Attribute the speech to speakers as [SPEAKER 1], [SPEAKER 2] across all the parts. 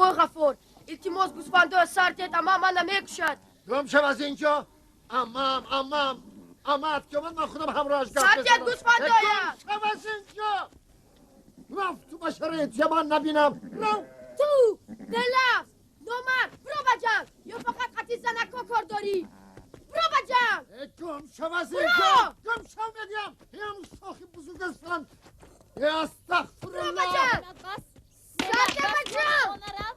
[SPEAKER 1] Бобои Ғаффор, илтимос, гӯсфандоя сар дед, амма мана мекушад.
[SPEAKER 2] Гум шав аз инҷо. Аммам, аммам, аммат ки омад, ман худам ҳамроҳаш гап
[SPEAKER 1] Сар дед
[SPEAKER 2] мезанам.
[SPEAKER 1] гӯсфандоя.
[SPEAKER 2] Гум шав аз инҷо, рафту ба шароити ман набинам, рав.
[SPEAKER 1] Ту делафз, номард, биро ба ҷанг ё фақат қати занако кор дорӣ? Биро ба ҷанг.
[SPEAKER 2] Гум шав аз
[SPEAKER 1] Биро!
[SPEAKER 2] инҷо, гум шав мегӯям. Ям шохи бузург ҳастанд.
[SPEAKER 1] Биро ба
[SPEAKER 2] Астағфируллоҳ.
[SPEAKER 1] ҷанг.
[SPEAKER 3] Бас.
[SPEAKER 1] Сар дед ба ҷанг.
[SPEAKER 3] Хона рав.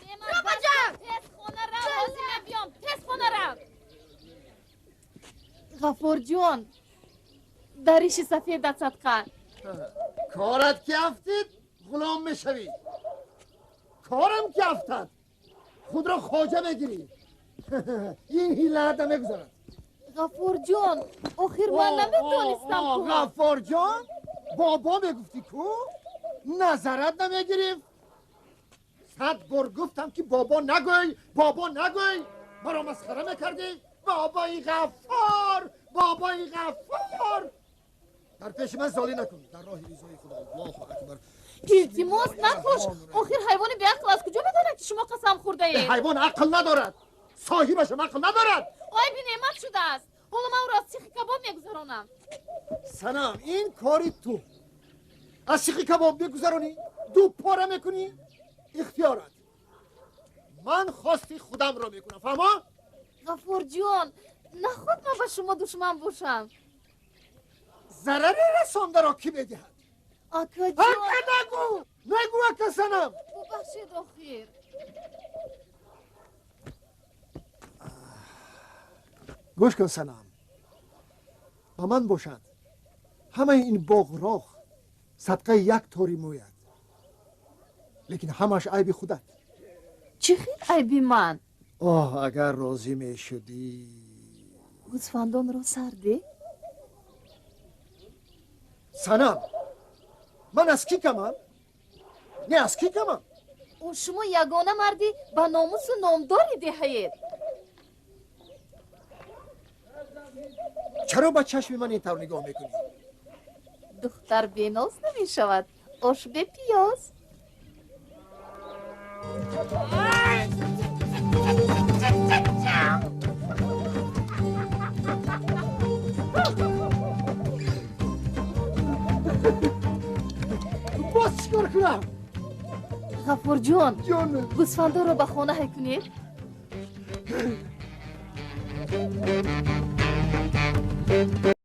[SPEAKER 1] Биро ба ҷанг.
[SPEAKER 3] Тез хона рав, ҳозир мебиём. Тез хона рав.
[SPEAKER 4] Ғаффорҷон, дариши сафедат садқа.
[SPEAKER 2] Корат ки афтид, ғулом мешавӣ, корам ки афтад, худро хоҷа мегирӣ. Ин ҳилаат намегузарад.
[SPEAKER 4] Ғаффорҷон, охир ман наметонистам ку.
[SPEAKER 2] Ғаффорҷон, бобо мегуфтӣ ку, назарат намегирифт. 100 бор гуфтам, ки бобо нагӯй, бобо нагӯй, маро масхара мекардӣ. Бобои Ғаффор, бобои Ғаффор, дар пеши ман золӣ накун. Дар роҳи ризои Худо, Аллоҳу акбар.
[SPEAKER 4] Илтимос, накуш. Охир ҳайвони беақл аз куҷо медонад, ки шумо қасам хӯрдаед?
[SPEAKER 2] Ҳайвон ақл надорад, соҳибашам ақл надорад.
[SPEAKER 4] Айби неъмат шудааст. Ҳоло ман ӯро аз сихи кабоб мегузаронам.
[SPEAKER 2] Санам, ин кори ту. Аз сихи кабоб мегузаронӣ, ду пора мекунӣ, ихтиёрат. Ман хости худамро мекунам, фаҳмо?
[SPEAKER 4] Ғаффорҷон, наход ман ба шумо душман бошам.
[SPEAKER 2] Зарари расондаро кӣ медиҳад?
[SPEAKER 4] Акаҷон.
[SPEAKER 2] Ака нагӯ, нагӯ ака, Санам.
[SPEAKER 4] Бубахшед охир.
[SPEAKER 2] Гӯш кун, Санам, ба ман бошад, ҳамаи ин боғроғ садқаи як тори мӯяд, лекин ҳамаш айби худат.
[SPEAKER 4] Чӣ хел айби ман?
[SPEAKER 2] Оҳ, агар розӣ мешудӣ.
[SPEAKER 4] Гӯсфандонро сар де.
[SPEAKER 2] Санам, ман аз кӣ камам? Не, аз кӣ камам?
[SPEAKER 4] О, шумо ягона марди ба номусу номдори деҳаед.
[SPEAKER 2] Чаро ба чашми ман ин тавр нигоҳ мекунӣ?
[SPEAKER 4] Духтар беноз намешавад, ош бепиёз.
[SPEAKER 2] Боз чӣ кор кунам?
[SPEAKER 4] Ғаффорҷон.
[SPEAKER 2] Ҷон.
[SPEAKER 4] Гӯсфандоро ба хона ҳай кунед.